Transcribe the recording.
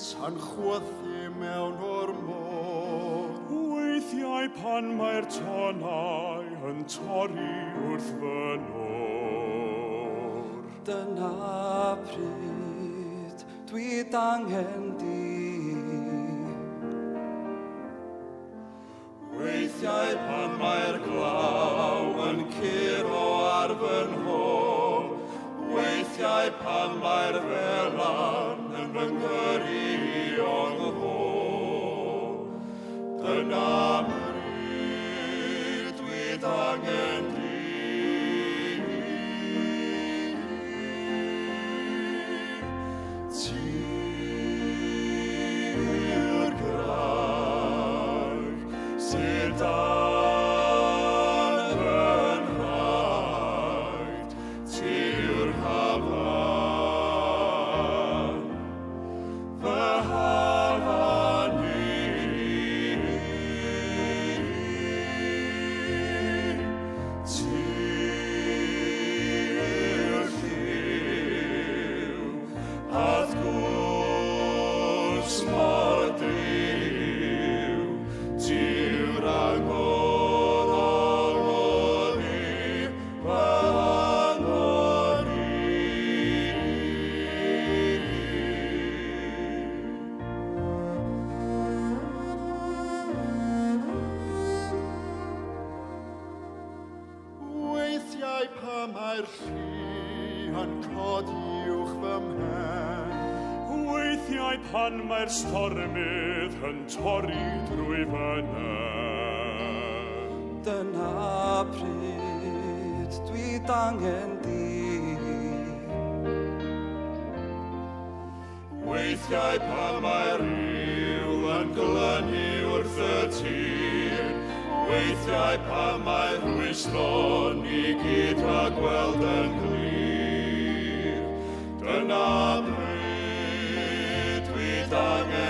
Gwynt yn chwythu mewn o'r môr. Weithiau pan mae'r tonnau yn torri wrth fy nôr. Dyna pryd dwi d'angen di. Weithiau pan mae'r glaw yn curo ar fy nhob, weithiau pan mae'r felan yn fy ngyrru o'n nghof. Dyna pryd dwi d'angen di. Ti yw'r graig sydd dan fy nhraed, ti yw'r hafan, fy hafan i. Ti yw'r lliw, a'th gwrs mor driw, ti yw'r angor i, fy angor i. Weithiau pan mae'r lli yn codi uwch fy mhen, Weithiau pan mae'r stormydd yn torri drwy fy nen. Dyna pryd dwi d'angen di. Weithiau pan mae'r riw yn glynu wrth y tir, weithiau pan mae rhwystron i gyd rhag gweld yn glir. Dyna pryd dwi d'angen